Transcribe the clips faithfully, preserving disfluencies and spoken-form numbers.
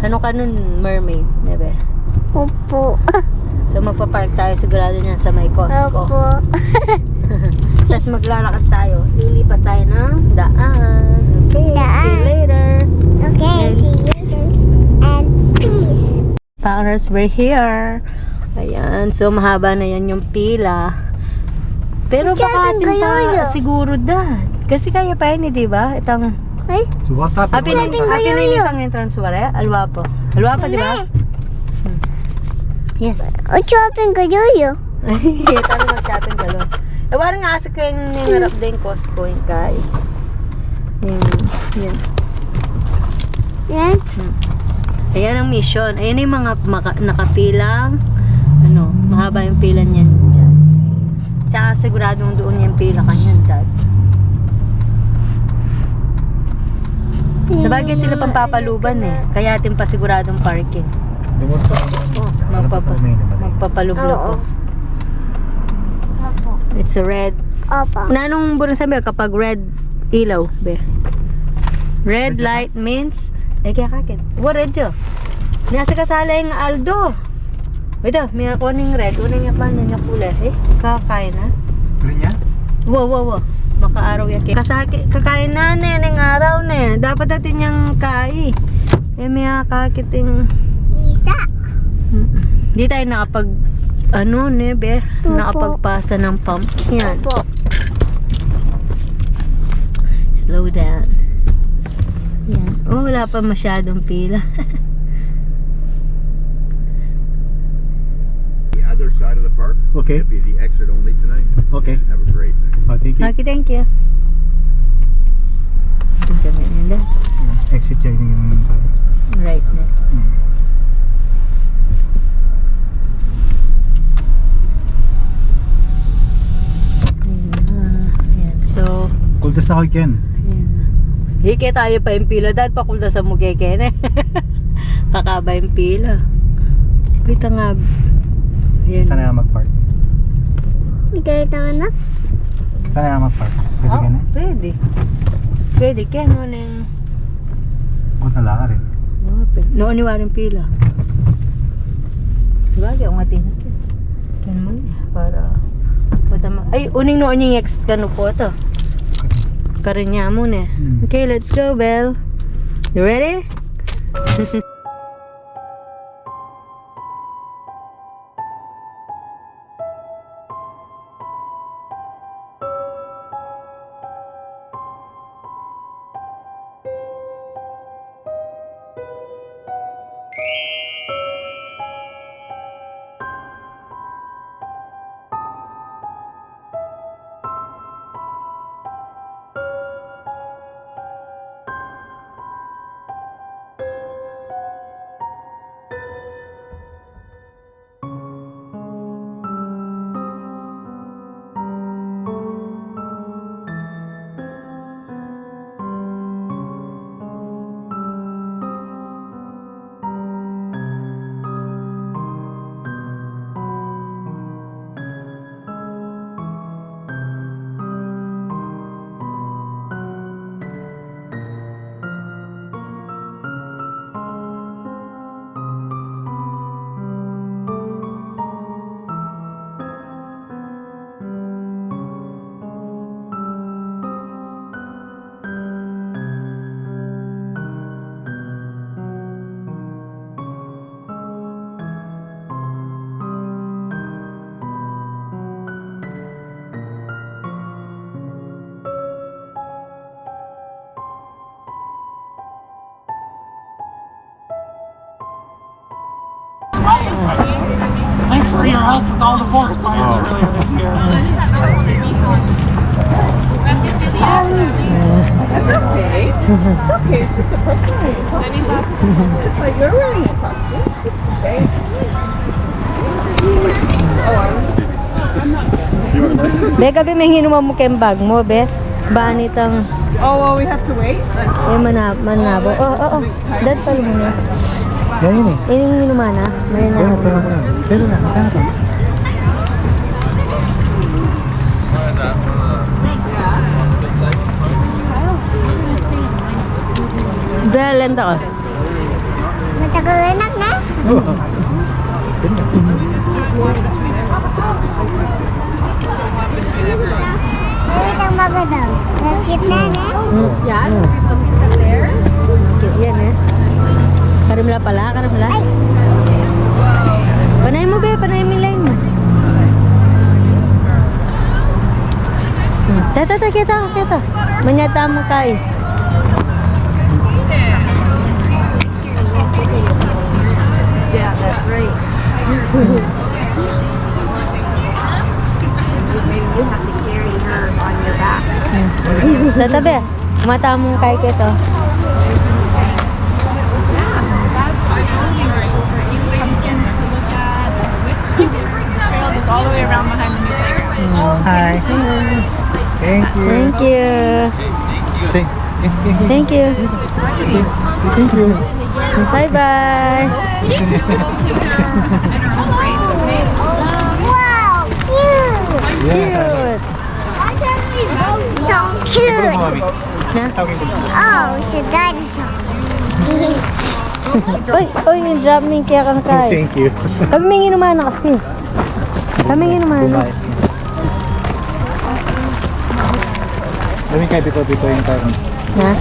Ano ka nun, mermaid, nebe? Opo. So, magpa-park tayo sigurado niyan sa may Costco. Opo. Tas maglalakad tayo. Lilipat tayo ng daan. Okay, see you later. Okay, see you later. And peace. Founders, we're here. Ayan. So, mahaba na yan yung pila. Pero baka atin pa siguro, Dad. Kasi kaya pa yan, eh, di ba? Itang... Ay? Apin na, apin na yung itang entrance, wala? Alwa po. Alwa po, di ba? Yes. O, shopping kayo. Ay, tayo mag-shopping kayo. E, warang asik keng ningarap ding Costco, yung kay. Yan, yan. Yan? Hmm. Ayan ang Mission. Ayan yung mga maka-, nakapilang, ano, mahaba yung pila niyan dyan. Tsaka siguradong doon yung pila kanyan, Dad. Sabagay, tila pampapaluban e. Kaya atin pa siguradong parking. Lumot pa naman. Oh, magpapa-, magpapalublo ko. Opo. It's a red. Opo. Nanung burung sabi kapag red ilaw, be? Red light means, e, kaya kakit. Wa, red yo. Nasa kasala yung Aldo. Ito, may ako ning red. Una niya pa, ano niya kulay. E, kakain na. Green yan? Wa, wa, wa. Makaaraw yan. Kasaki, kakain na ne, neng araw ne. Dapat atin yang kai. E, may akakit yung isa. Mm. Di tayo nakapag, ano, ne, be? Opo. Nakapagpasa ng pumpkin. Opo. Slow down. Yan. Oh, wala pa masyadong pila. The other side of the park. Okay. It'll be the exit only tonight. Okay. And have a great night. Oh, thank you. Okay, thank you. Exit yan, yun. Right na. Hmm. Ayan na. Ayan. So, kultas na ako, Ken. Ayan. Hike tayo pa yung pila. Dahil pa kultas mo kay Ken e. Kakaba yung pila. Kita nga. Ayan. Kita na mag-park. Kita na. Kita na mag-park. Pwede ka na? Pwede. Pwede. Kaya ano na yung... Kung sala ka rin. Noon ni waring pila. Sabagay, ang atin natin. Kaya naman e, para... Ay, uning noon yung ex, kanu po ito. Karinya mo na. Hmm. Okay, let's go, Belle. You ready? Thanks for your help with all the forest fires earlier this year. It's okay. It's okay. It's just a personal. Just like you're wearing a costume. It's okay. Oh, I'm Be, gabe, meng inuman mu keng bag mu, be. Ba nitang... Oh, well, we have to wait. E, mana-, manabo. Oh, oh, oh. Dat pala mu na. Yan yun e. Ining inuman na. May na. Pero na, pero na, pero na. Be, lenta ka. Mata Anak na? Ito ang magandang. Nakit na, ne? Mm. Yan. Mm. Nakit yan, eh. Karimla pala, karimla. Ay. Panay mu, be, panay mu yung line mu. Hmm. Tata, tata, kita, kita. Manyata mu kay. Yeah, that's right. Maybe you have to carry her on your back. Tata, be, mata mu kay keta. Trail that's all the way around behind the new playground. Hi. Thank you. Thank you. Thank, thank, thank, thank you. Thank you. Thank you. Bye bye. Wow, cute. Yeah. Cute. So cute. Na? Oh, it's a dinosaur. Uy, uy, yung drum ni kaya kan kay. Thank you. Kami may inuman na kasi. Kami inuman na. Bumalik. Kami kay bito-bito yung time. Ha?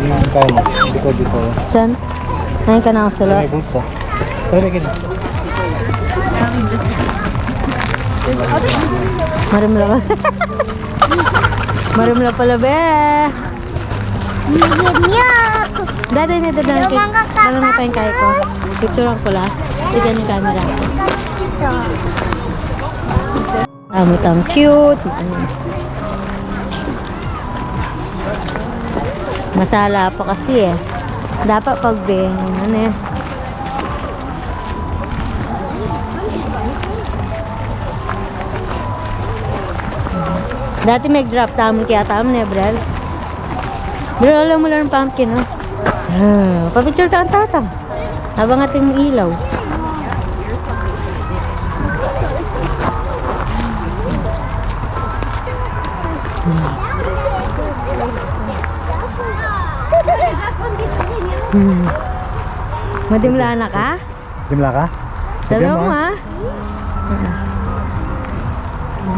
Yung time, bito-bito. San? Ay, ka na ako sula. May bulsa. Pero may gini. Marimla ba? Marimla pala, be. Dada, dada, dada. Lumang ka, dala na tayong kay ko. Picture ko la. Tignan yung camera. Ito. Amo tang cute. Masala pa kasi eh. Dapat pag ano eh. Dati may drop tamu kaya tamu ne, Brel. Brel, alam mo lang pumpkin, no? Ah, papicture ka ang tatang. Habang ating ilaw. Hmm. Madimla na ka? Madimla ka? Sabi mo, ha?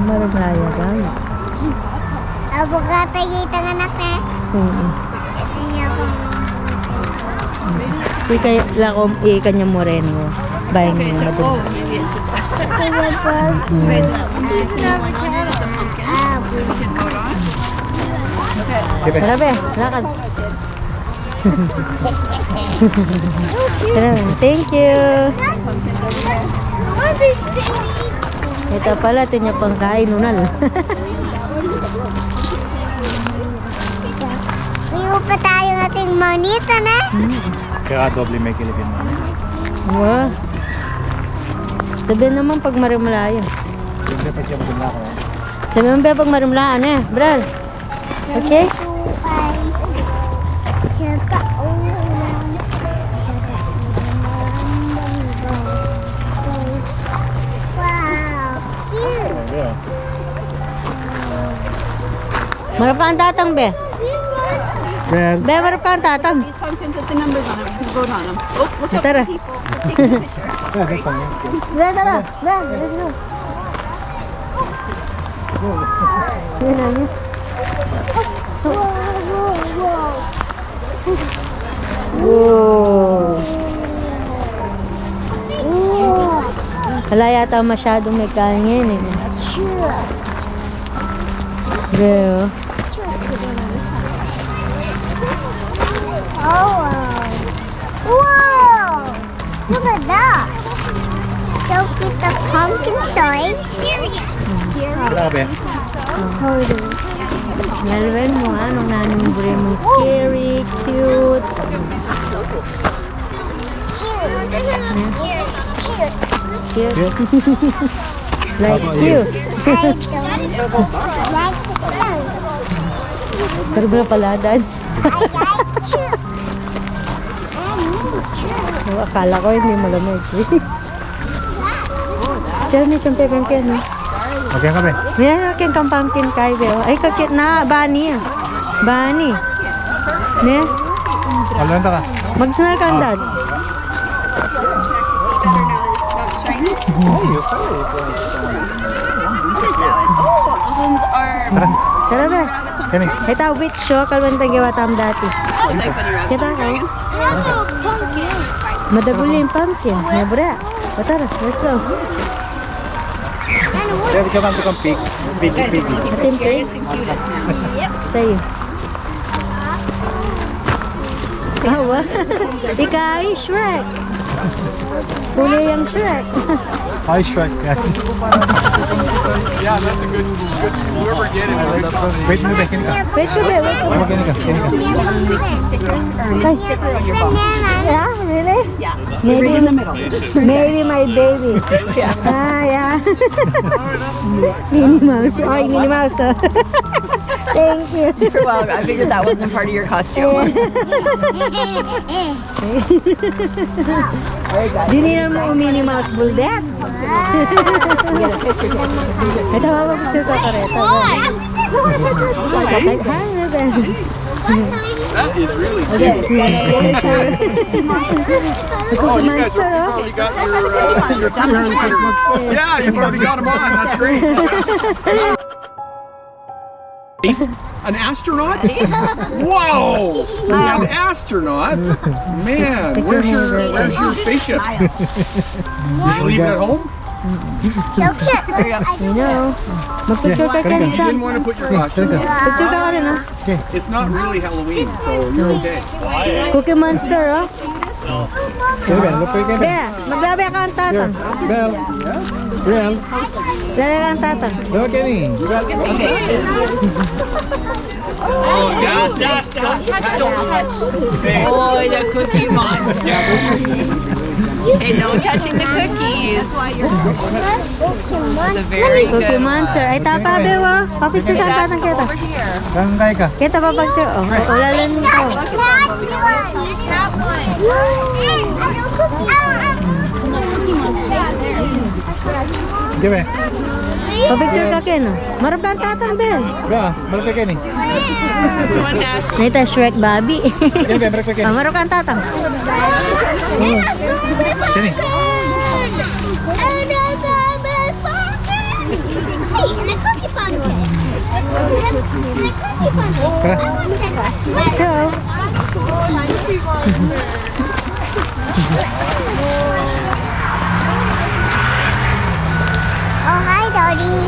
Marumlaya ka. Abogata yung anak eh. Hmm. Ito niya akong Uy, kaya la ko, eh, kanya moreno. Bayang mo madimla. Tara, be, lakad. Tara, thank you. Ito pala, atin ya pang kain, unal. May upa tayong ating monita na. Hmm. Kaya doble may kilipin mo. Wa. Sabihin naman pag marumlaya. Siyempre, pag siya madimla ka. Sabihin mo, be, pag marumla, ano eh, Brel? Okay? Wow, cute. Marap ka ang tatang, be. Be, marap ka ang tatang. These pumpkins with the numbers on them. You can vote on them. Oh, look out for the people. Tara. Take a picture. Tara, tara. Be, let's go. Yan na, yan. Wow. Wala yata masyadong may kain ngayon eh. Sure. Be, oh. Oh, wow. Wow! Look at that! So cute, the pumpkin size. Grabe. Hold on. Lalwen mo, anong nanong bure mong scary, cute. Cute. Cute. Cute. Like you. I don't like the clothes. Pero pala, Dad. I like cute. And me too. Oh, akala ko hindi malamig. Diyan, may tiyempe, tiyempe, no? Okay ka, be? Yan, akin kang pumpkin kay, be. Ay, kakit na, bunny. Bunny. Ne? Alanta ka? Mag-smile ka, Dad. Ay, okay. Those ones are. Tara. Tara na. Kani? Ita, witch, o. Kalwan tang gawa tam dati. Oh, it's like when you're outside. Kita ko. Kaso pumpkin. Madagul yung pumpkin. Nga bra. O, tara, let's go. Pwede ka man tukang pig. Piggy, piggy. Atin pig. Yep. Sa'yo. Awa. Ika ay Shrek. Kulay yang Shrek. Hi, Shrek. Yeah. Yeah, that's a good, good, whoever did it. Wait, wait, wait, wait. Wait, wait, wait. Wait, wait, wait. Guys. Yeah, really? Yeah. Maybe in the middle. Maybe my baby. Yeah. Ah, yeah. Minnie Mouse. Ay, Minnie Mouse, o. Thank you. You're welcome. I figured that wasn't part of your costume. Dininan mu Minnie Mouse buldet. Ito, mapapicture ka pa rin. Ito, hi, Ruben. That is really cute. Oh, you guys are, you probably got your, uh, your Christmas. Yeah, you probably got 'em on. That's great. An astronaut? Wow! An astronaut? Man, where's your, where's your spaceship? Did you leave it at home? So cute. There you go. Magpicture ka dyan. You didn't want to put your costume on. Picture ka rin, ha? Okay. It's not really Halloween, so you're okay. Cookie Monster, o. Bel, look again. Bel, maglabi ka ng tatang. Bel. Bel. Labi ka ng tatang. Look at me. Dash, dash, dash. Don't touch, don't touch. Oh, the Cookie Monster. Hey, no touching the cookies. It's a very good one. Cookie Monster. Ay, tapa, Bel, o. Papicture ka ng tatang kita. Over here. Barangay ka. Kita papicture, o. O, lalim ito. That one. Cookie Monster. Di ba? Papicture ka, Ken, o. Marap ka ng tatang, Bel. Ba, marap ka, Kenny. Nita Shrek Bobby. Kenny, marap ka, Kenny. O, marap ka ng tatang. Kenny. Tara. Oh, hi, Daddy.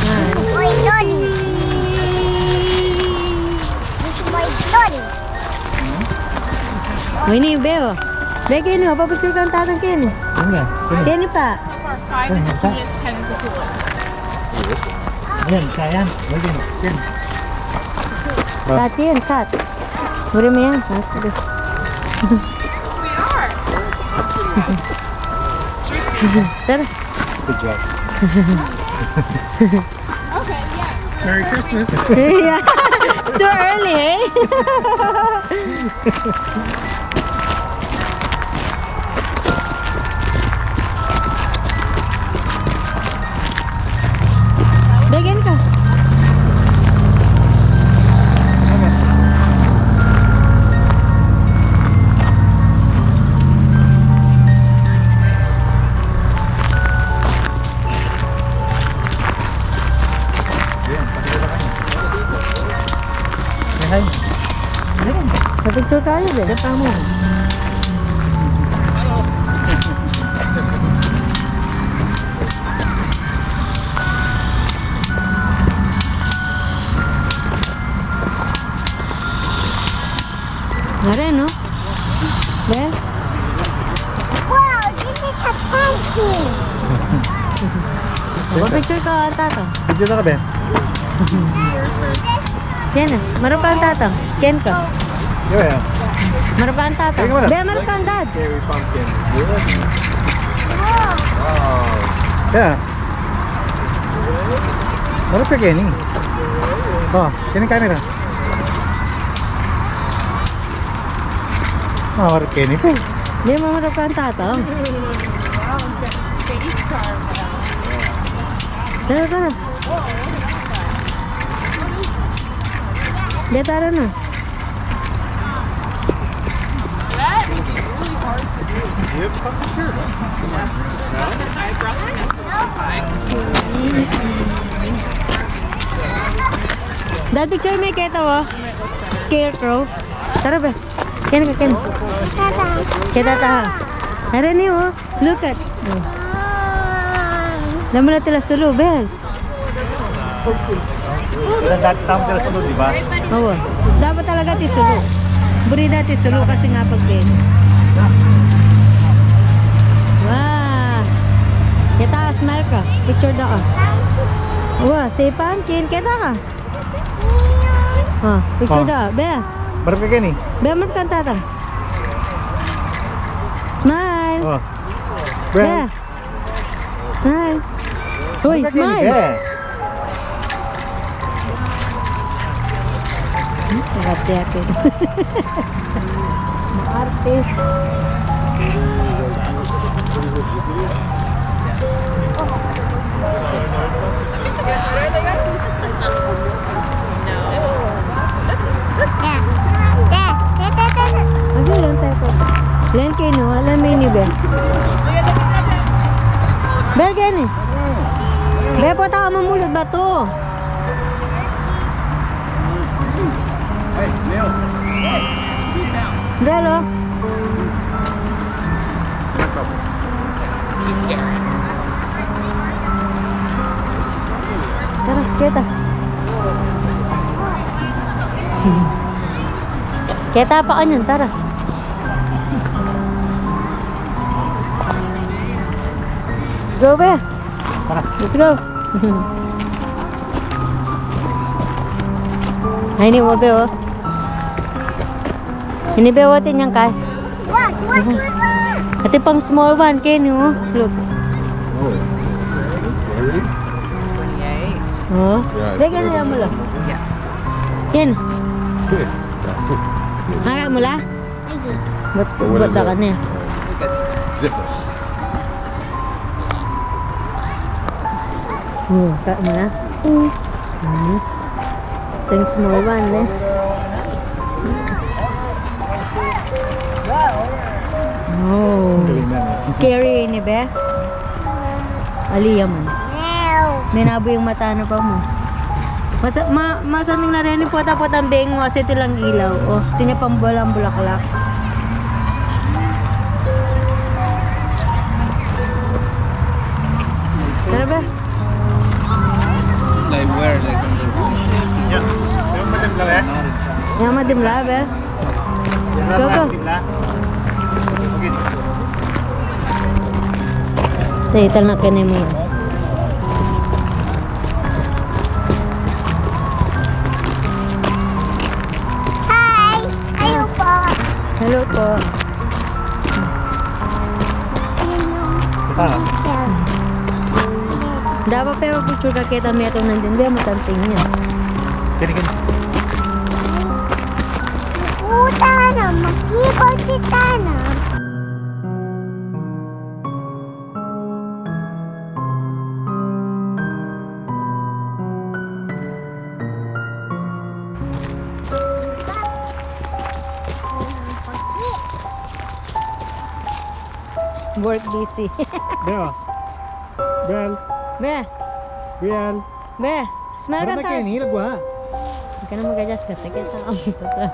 Hi. Hi, Daddy. This is my Daddy. O, ini, Bel. Bel, Kenny, o, papicture ka ng tatang, Kenny. Sino? Sino? Kenny pa. So far, five is the cutest, ten is the coolest. Ayan, kaya. Lagyan. Yan. Cut yan, cut. Buri mo yan. Ah, sige. We are. Tara. Good job. Okay, yeah. Merry Christmas. Yeah. Too early, eh? Bigyan ka. Ayan, pakilala ka na. Say hi. Ayan. Sa picture tayo, be. Ganda mo. Ngare, no? Be? Wow, this is a pumpkin. Picture ka, tata. Picture ka, be. Yan na. Marap ka ng tata. Ken ka. Marap ka ng tata. Be, marap ka ng dad. Scary pumpkin. Wow. Yeah. Marap ka, Kenny. O, Kenny, camera. Ah, marap ka, Kenny, pe. Di, marap ka ng tata. Tara, tara. Be, tara na. Dati, Choy, me keta, o. Scarecrow. Tara, be. Keni ka, keni. Keta ta. Keta ta. Are ni, o. Look at. Dapat talaga ti sulu, Bel. Dapat talaga ti sulu, di ba? Oo. Dapat talaga ti sulu. Buri da ti sulu kasi nga pag-, wow. Keta, smile ka. Picture da ka. Wow, si Pumpkin. Keta ka. Ah, picture da. Be. Marap ka keni. Be, marap ka, tata. Smile. O. Be. Smile. Hoy, marap ka keni, smile. Be. Hmm, hati-hati. Artist. Agi, len tayo po. Len keni, o. Len me ini, be. Bel, keni. Be, pota ka mamulud batu. Bel, o. Tara, keta. Keta pa kanyan, tara. Go, be. Tara. Let's go. Ay, ini mo, be, o. Ini, be, o, atin yang kay. Watch, watch, watch, watch. Atin pang small one, keni, o. Look. Oh. Twenty-eight. O. Yeah, be, keni mu la. Yeah. Keni. Hara mu la? Bat, bat da ka ne. Zippers. Hmm, ka mu na. Hmm. Thanks, small one, ne? Oh. Scary ini, be. Ali ya mu. Meow. Minabu yang mata na pa mu. Masa-, ma-, masanting na rin, pota-pota ang beng mo, kasi tilang ilaw. O, tinya pambola ang bulaklak. Tara, be. Like where? Like on the bushes? Yeah. Yang madim la, be. Yang madim la, be. Go, go. Te, ital na kene mu. Hi! Hello po. Hello po. Hello. Ito na. Dapat pero picture ka kita, metung nandin, be, matanting niya. Kini, kini. Puta na, makipagkita na. Work busy. Bel. Bel. Be. Bel. Be. Smile ka, Marana ta. Keni, lagwa. Huwag ka na mag-adjust ka. Teka, sa ang tutuan.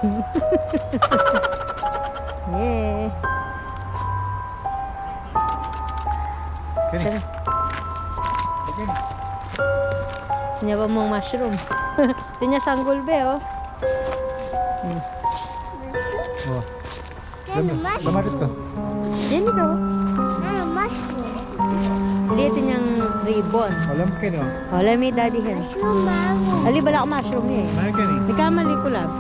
Yay. Keni. Tara. Keni. Nya ba mong mushroom? Tinya sanggol, be, o. Hmm. O. Yan, mushroom. Tama dito. Yan, ikaw. Yan, mushroom. Hindi, ito niyang ribbon. Alam ko, no? Alam ni Daddy yan. Mushroom, mango. Ali, bala ko mushroom yan. Mango yan, eh. Nagkamali ko, love.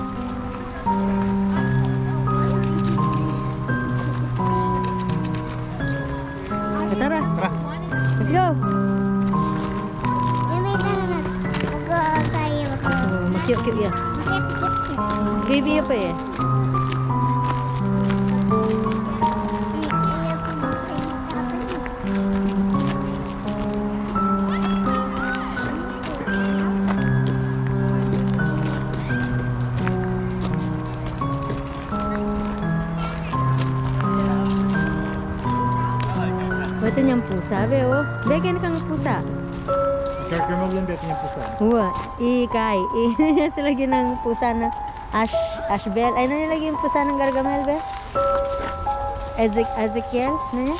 Eh, tara. Tara. Let's go. Yan, may tanong na. Mag-, tayo, mag-, oh, mag-cute-cute yan. Mag-cute-cute. Baby yan pa eh. Ito niyang pusa, be, o. Be, keni kang pusa. Gargamel yan, be, ito niyang pusa. Wa, i Kai. I, ito lagi nang pusa na Ash, Ashbel. Ay, nanu lagi ing pusa nang Gargamel, be? Ezek-, Ezekiel? Nanu?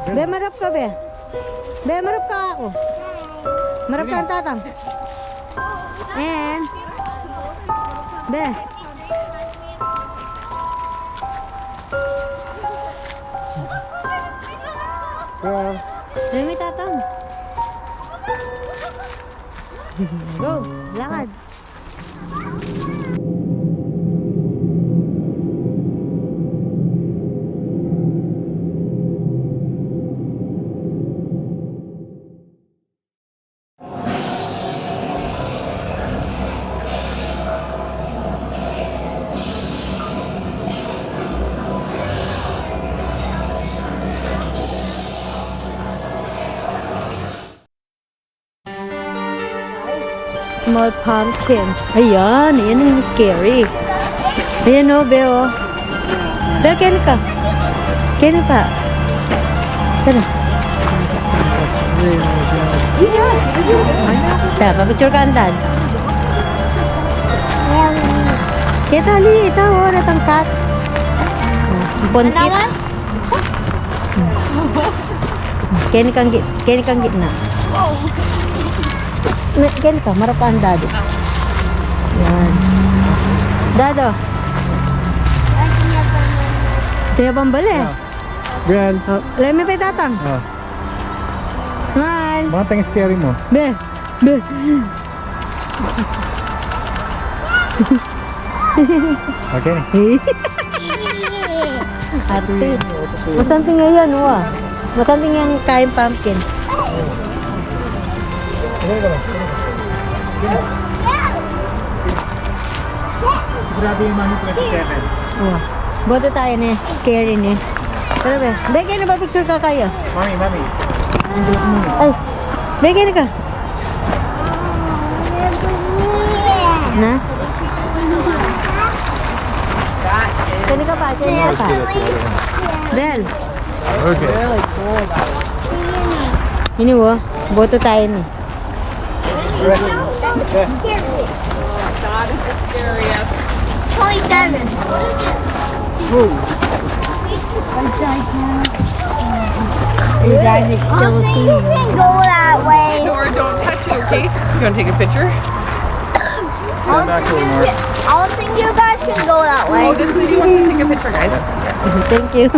Be, marap ka, be. Be, marap ka aku. Marap ka, tatang. And, be. Girl. Dali, tatang. Go, lakad. Small pumpkin. Ayan, ayan ing scary. Ayan o, be, o. Be, keni ka. Keni ka. Tara. Tara, pa-picture ka, andan. Kita, li, ita, o, natangkat. Pontit. Keni kang gi-, keni kang gitna. Wow. Ne, keni ka, marap kang dadu. Yan. Dadu. Kaya pambali. Yan. O, lemi pa, tatang. O. Smile. Bang teng scary mu. Be. Be. Okay. Arte. Masanting ya yan, wa. Masanting yang kain pumpkin. Sigurado yung mami twenty-seven. Wa. Boto tayo ni. Scary ni. Tara, be. Be, keni pa-picture ka kaya. Mami, mami. Ay. Be, keni ka. Na? Keni ka pa, keni ka pa. Bel. Okay. Ini, wa, boto tayo ni. Twenty-seven. Whoa. You guys are still looking. You can go that way. Dora, don't touch it, okay? You wanna take a picture? I don't think you guys can go that way. Oh, this lady wants to take a picture, guys. Thank you.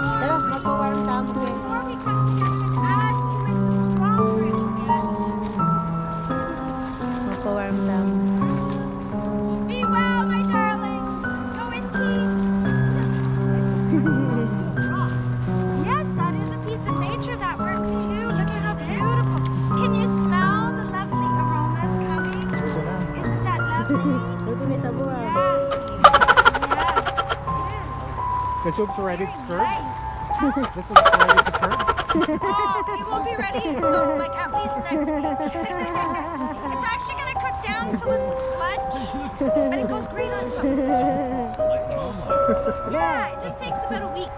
Tara, magpa-warm tamu. Before we come to you, add to it, the stronger it will get. Magpa-warm tamu. Be well, my darlings. Go in peace. Yes, that is a piece of nature that works too. Look at how beautiful. Can you smell the lovely aromas coming? Isn't that lovely? Luto ni sa buwan. Yes. Yes, it is. The soup's ready to serve? Very nice. This is ready to serve? Oh, it won't be ready until, like, at least next week. It's actually gonna cook down till it's a sludge, but it goes great on toast. Yeah, it just takes about a week.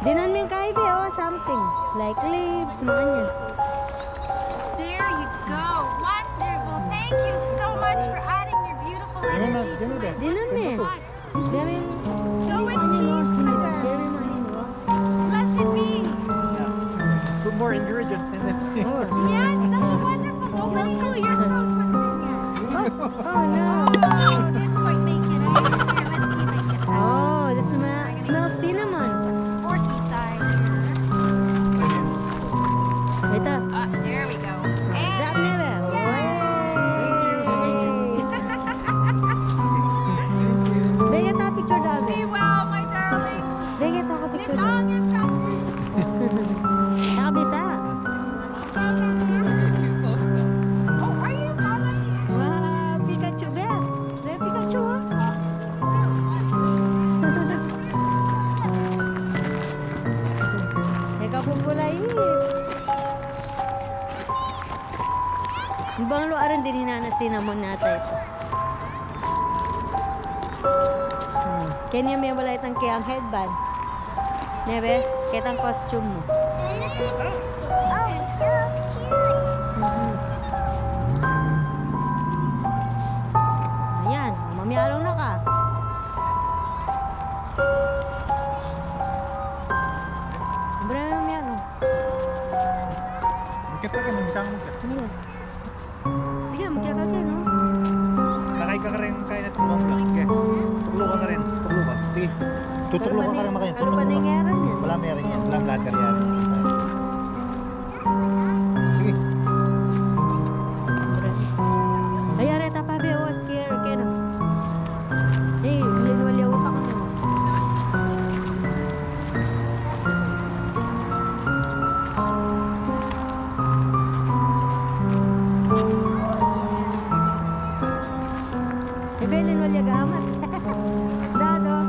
Dinan me ing kain, be, o, something. Like leaves, mga ganyan. There you go. Wonderful. Thank you so much for adding your beautiful energy to my... Dinan me. Go in peace, my darling. Blessed be. Put more ingredients in it. Yes, that's a wonderful. Nobody has put those ones in yet. Oh, no. Oh, didn't quite make it. Here, let's see if I can. Oh, this smells cinnamon. Porky side here. Bang luaran din hinan a cinnamon nata ita. Hmm. Keni me, wala itang kayang headband. Ne be, ketang costume mu. Oh, so cute. Mhm. Ayan, mamialong na ka. Mamialong. Magkat ka, nung isang magkat. Ano? Sige, magkat ka, no? Lakay ka karin, kaya na tuklo ka. Sige. Tuklo ka karin, tuklo ka. Sige. Tutuklo ka karin, makaya. Kalupa na ing eran yan. Wala, meron yan. Wala, lahat ka yan. Sige. Ay, areta pa, be, o, scare, kaya na. Eh, linwal ya utak niya. Ibelin mo liya gamat. Dado.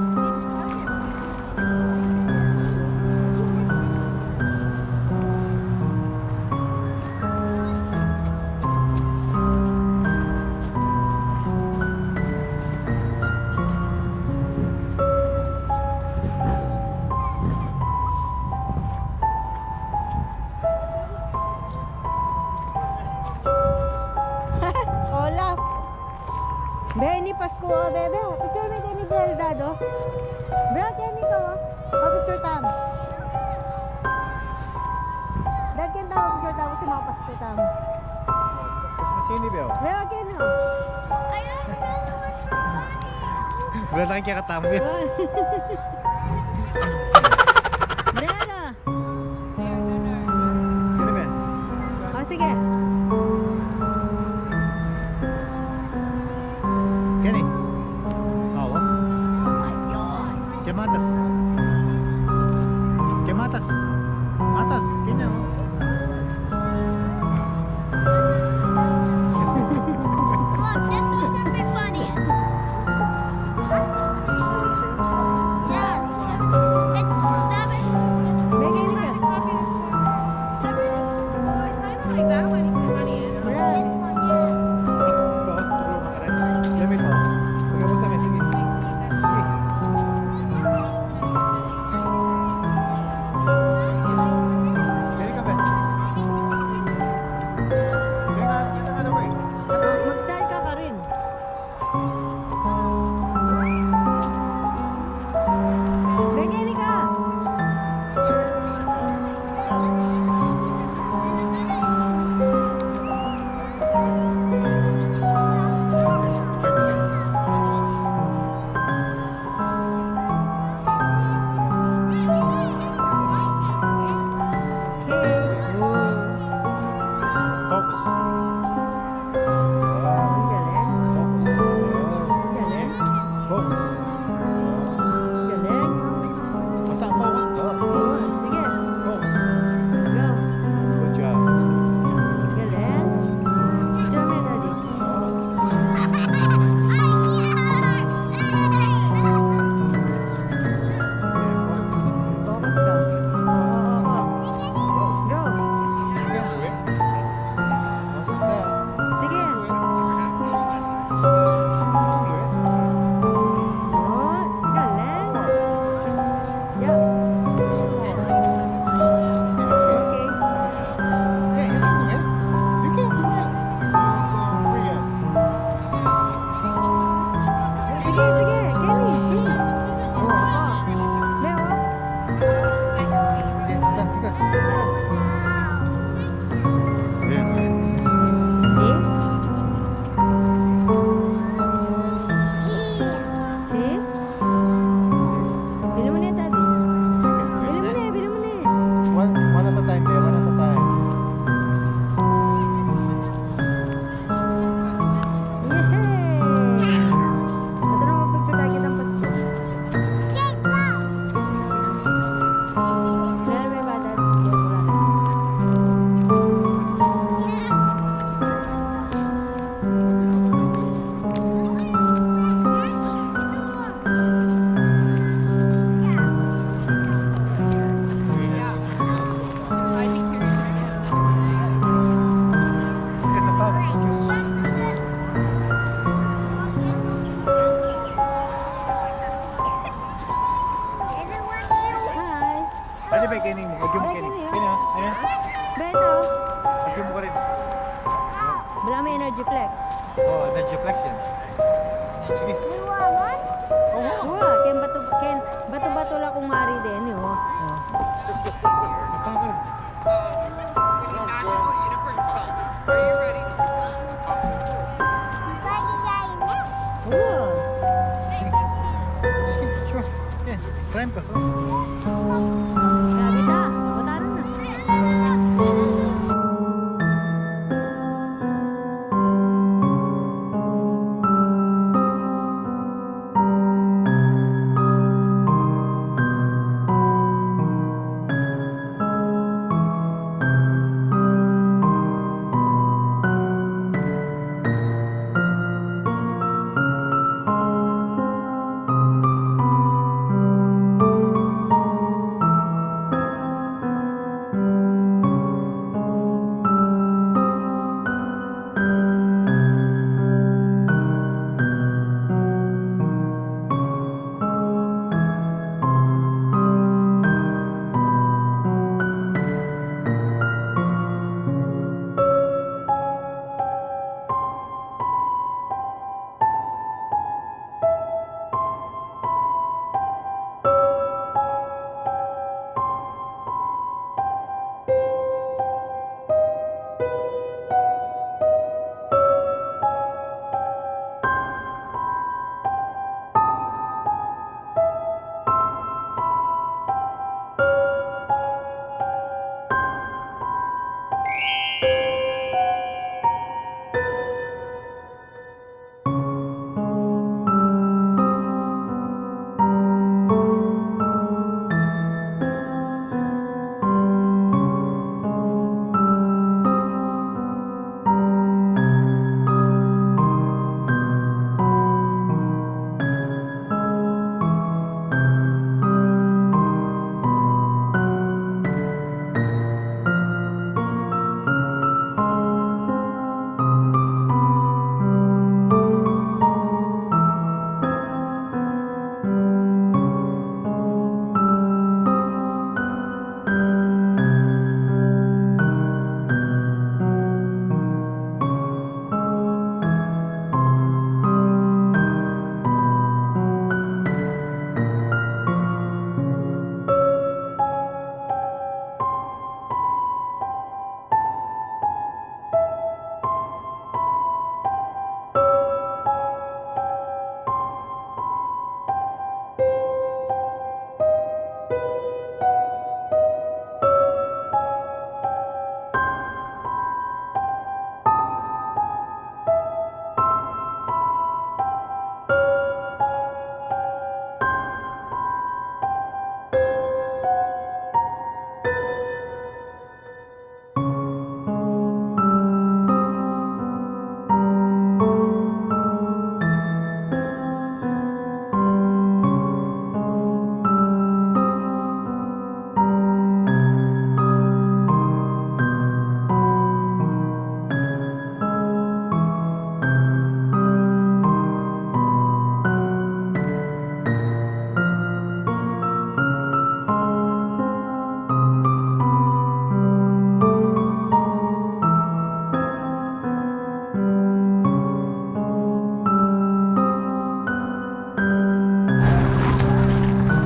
Hola. Benny, Pasko, o, bebe. Picture me keni Brel, Dado. Brel, keni ka, o. O, picture tamu. Dad, keni tamu, picture tamu, kasi mapasko tamu. Mas masini, Bel. Bel, keni, o. Brel, nakikita tamu, Bel. Brel, o. Keni, Bel. O, sige. Keni. Awa. Kematas. Kematas. Matas. Kenya. Look, this one's gonna be funny. Yeah, seven. It's seven. Seven. Oh, I kinda like that one. Duplex. Oh, na duplex yan. Sige. Wa, ken batu, ken batu-batu la kung ari din, oh. Wa. Sige. Sige, sure. Yeah. Climb ka, climb. Grabe sa, mataran na.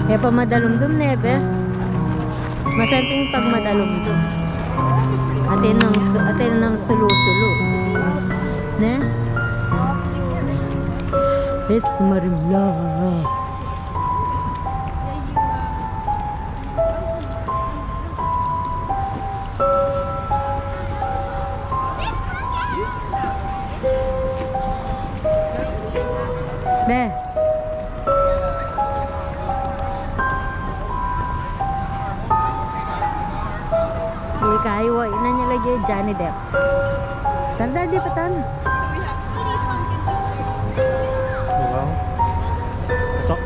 E pa madalumdum, nebe. Masanting pag madalumdum. Atin nang su-, atin nang sulu-sulu. Ne? It's Marimla. Be. Ika, iwa, ina ne lagi Johnny Depp. Tanda di pa tana. Diba? Masuk.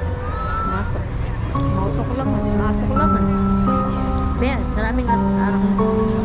Masuk. Masuk lang, masuk lang. Be, saraming at arang.